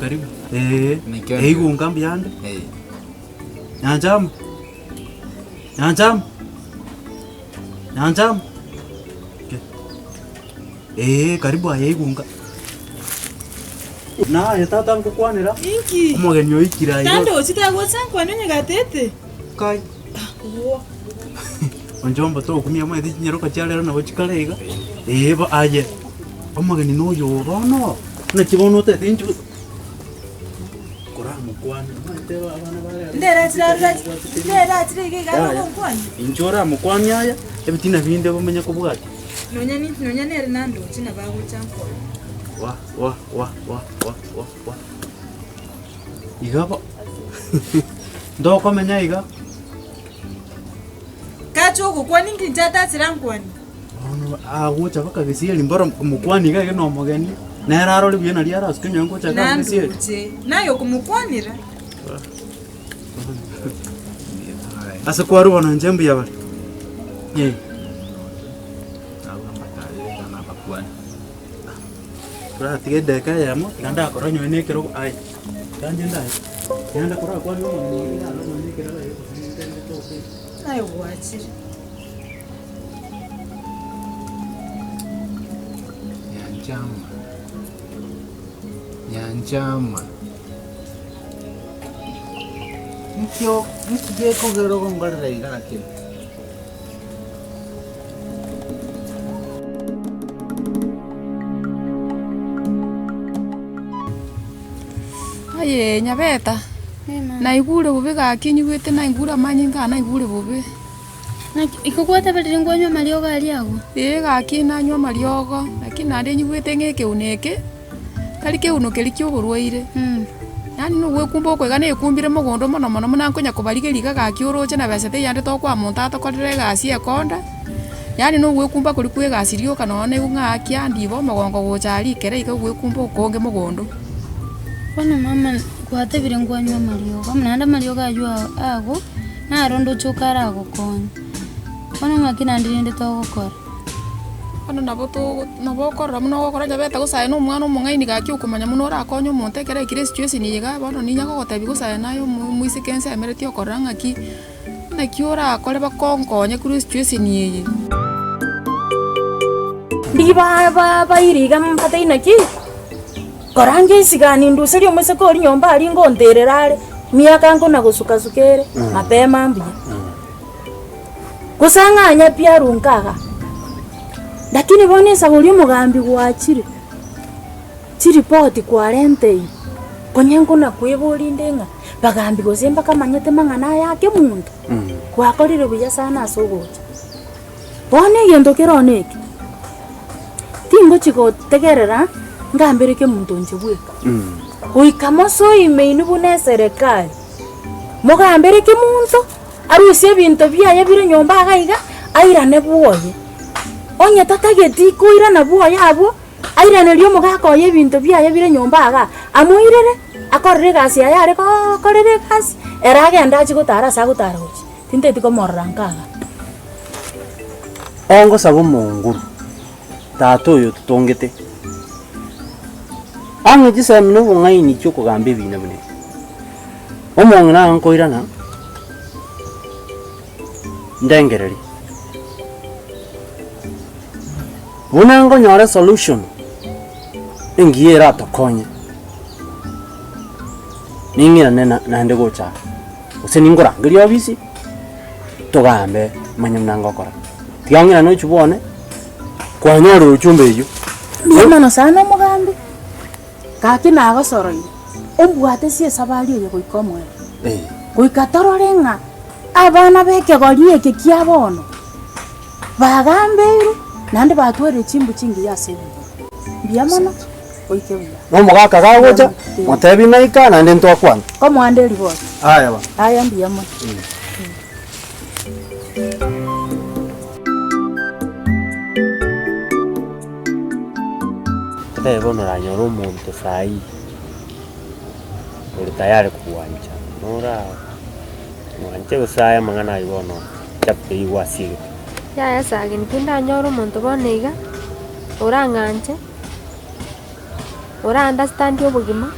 karibu. Ee, eigunga mbuyande. Nyanchama, Nyanchama, Nyanchama. Ee, karibu aye igunga. Naye tata nkokwanera, Inki? omogeni oikire aiga. Tandochi tagocha nkwane onye gatete. Kai. Onchomba tokumia omanyete chinyaroka chia rero nabo chikare iga, ee bo aye, omogeni noyo oo bono, naki bono otagete inchuo koramokwane omanyete abana ba rero Nderachire iga iga Yaya. agonkwania. Inchuo oramokwanie aya, ebitina binde bamenye kobwatia. Nonya ni nonya nere nandoche nabo agocha nkwane. Wa wa wa wa wa wa wa iga bo ntokomenya iga. Kacha ogokwania inki inche atachire ankwanie? Bono agocha mpaka gesieri mboro omokwanie iga iga na omogeni, nere arore buya naria arasuke onye ngocha iga ase gesieri. Nandoche, naye okomokwanera. Ase kwarwa bono inche mbuya bare. Eh. Toratiga edageka eyemo, tiga ndakora onye na ekerogo aye, tiga inche ndaye, genda korakwane omong'ina oria iga nonye na ekerogo aye gose nintende toke. Naye gwachire. Nyanchama, Nyanchama. Nki nki gekogera ogonkorera iga lakini? Aye Nyabeta, naigure bobe gaki nyigwete naigure amanyinga aa naigure bobe. Naki iko gwateberire nkwanywa amariogo aria agwo? Ee gaki nanywa amariogo, lakini naende nyigwete ng'a ekeuno eke. Tari keuno keria ki'oborwaire, yaani nogwekumba oko iga nekumbire mogondo mono mono buna nkonya kobarigeria iga gaki oroche na besa teiyo ande tokoa monto atokorere egasi ekonda, yaani nogwekumba koria kwa egasi rioka nonye naigwe ng'a akia ndiba omogongo gocha aria rikere iga ogwekumba okonge mogondo. Bono mama gwatebire nkwanywa amariogo, naende amariogo aywo ago, naro ndoche okaragokonye. Bono ng'aki naende rende togokora? Bono nabo togo nabo okorora buna ogokora onye obete gose aye na omwana omong'aini gaki okomanya buna orakonye omonto ekero aikire esituation eye igaa bono ninya kogotebia gose aye naye omo omoiseke nsemeretie okorora ng'aki, naki orakore bakonkonye korwa esituation eye. Rigia ba ba baire iga mbatebie naki, korange esigani nduserie omoiseke oria nyomba aria ngonterera are, miaka nkona gosuka suka ere, mapema mbuya. Gose ang'anye pi arunke iga. Lakini bono esabo oria omogambi gwachire, chiripoti kwarenteire, konya nkona kweboria inde ng'a bagambi gose mbakamanyete mang'ana aya ake monto, gwakorire buya sana ase ogocha. Bono egento kere one eke, tingochi gotegerera ngambere kemonto inche bweka, goika mosoe ime inwe buna eserekari, mogambere kemonto. Arusie ebinto biaye bire nyomba iga iga, airane bwoye. Onye tatageti koirana bwoye abwo, airanerie omogaka oye ebinto biaye bire nyomba igaa, amoirere, akorere egasi yaye are gookorera egasi, ere agende achie gotara ase agotara gochia, tintageti komorora nka igaa. Ongosaba omonguru, tata oyo ototongete, ang'e chisemi na obong'aini chi'okogamba ebiina buna ebi. Omong'ina nkoirana ndengererie, buna nkonyora esolution engiya eratokonye, ning'irane na naende gocha aa, gose ninkorangerie ofisi, togambe manye buna ngokora. Tiga ng'irane ochwe bwane, kwanyorire ochumbe eywo. Mbuya mono sana omogambi, gaki nagosoroire. Ombwate ase esabari eye goika omoerio, goika torore ng'a abana b'ekegori eke kia bono bagambeirwe naende batwarire chimbu chingiya ase ebinyoro. Mbuya mono, oike buya. Na omogaka gagocha, motebi naika naende ntwakwana. Komoande eribori. Aya bono. Aya mbuya mono. Totebe bono oranyore omonto saii ore tayari kogwancha, nora mwanche gose aye amang'ana aywo bono chapter eywo gwasiegete. Yaya sagini tindanyora omonto bono iga, orang'anche, ora understand obogima.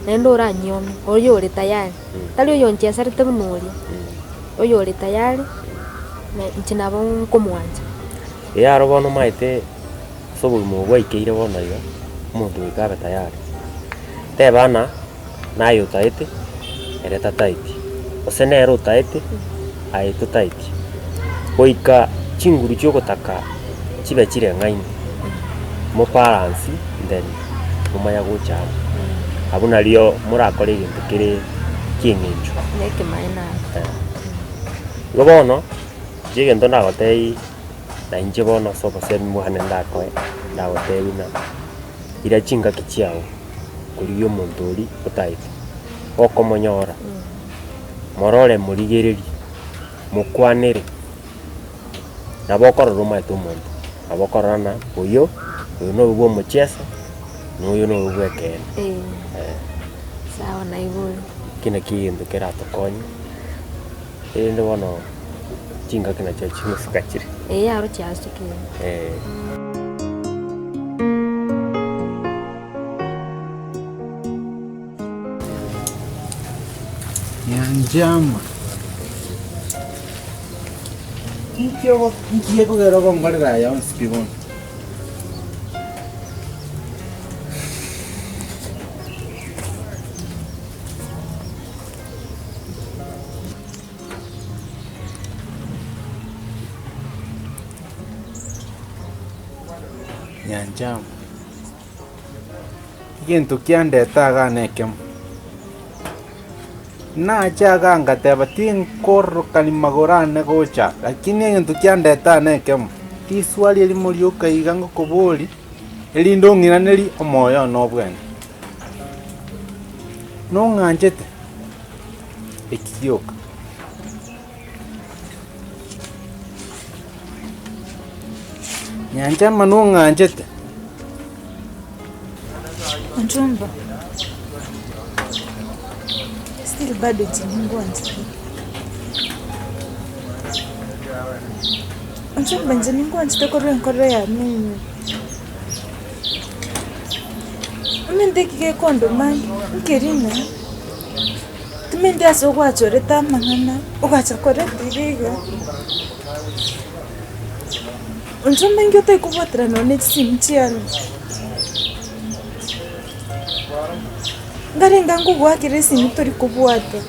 Naende oranyiome, oyo ore tayari, tari oyo onchesarete buna oria, oyo ore tayari, na inche nabo nkomwancha. Ee aro bono omanyete ase obogima obo bwaikeire bono iga, omonto goika abe tayari. Teba ng'a naye otaete, ere tataeti, gose nere otaete, aye totaeti. Goika chinguru chiogotaka chibe chireng'aine, mobalance then momanya gocha amo. Abwo nario morakore egento kere kieng'encho. Nekemaene aro. Igo bono, inche egento ndagotebie na inche bono ase obosemi bwane ndakoe, ndagotebie ng'a ira chingaki chiago korigia omonto oria otaete, gokomonyora, morore morigererie, mokwanere, nabo okorora omaete omonto, nabo okorora ng'a oyo, oyo noyo bwa omocheso, na oyo noyo bwa ekeene. Eh. Sawa naigure. Eki nakio egento keratokonye, erinde bono chingaki nachio chimosuka chire. Ee aro chiasukire. Eh. Nyanchama, Inki ogo inki gekogera ogonkorera aya onsi pi bono? Nyanchama. Egento kiandete igaa nekemo, nache igaa ngateba tinkororokani magoro ane gocha, lakini egento kiandete igaa nekemo, riswari erimo rioka iga ngokoboria, erinde ong'iranerie omoyo one obwene. Nong'anchete? Eki gioka. Nyancha ama nong'anchete. Onchomba, still bado tiningwanchete. Onchomba inche ningwanchete korwa enkoro yane ime. Omanyete eki gekondoma nkeri ng'a. Timenti ase ogwachorete amang'ana, ogacha koreta iga iga, inche omenye otaikobwatera nonye ne chisimi chiane. Nkarenge ngogoakera esimi tori kobwata,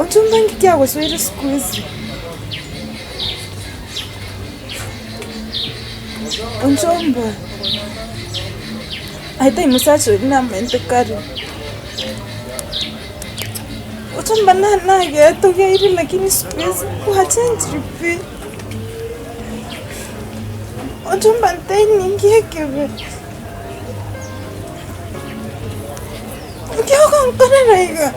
inche omenye kiagosoire siku hizi. Inche omba. Aye tai mosacha oria namaete kare. Ochomba nagetogeire lakini siku hizi gwachenchire pi. Ochomba ntai ninki ekebe. Nki ogonkorera iga?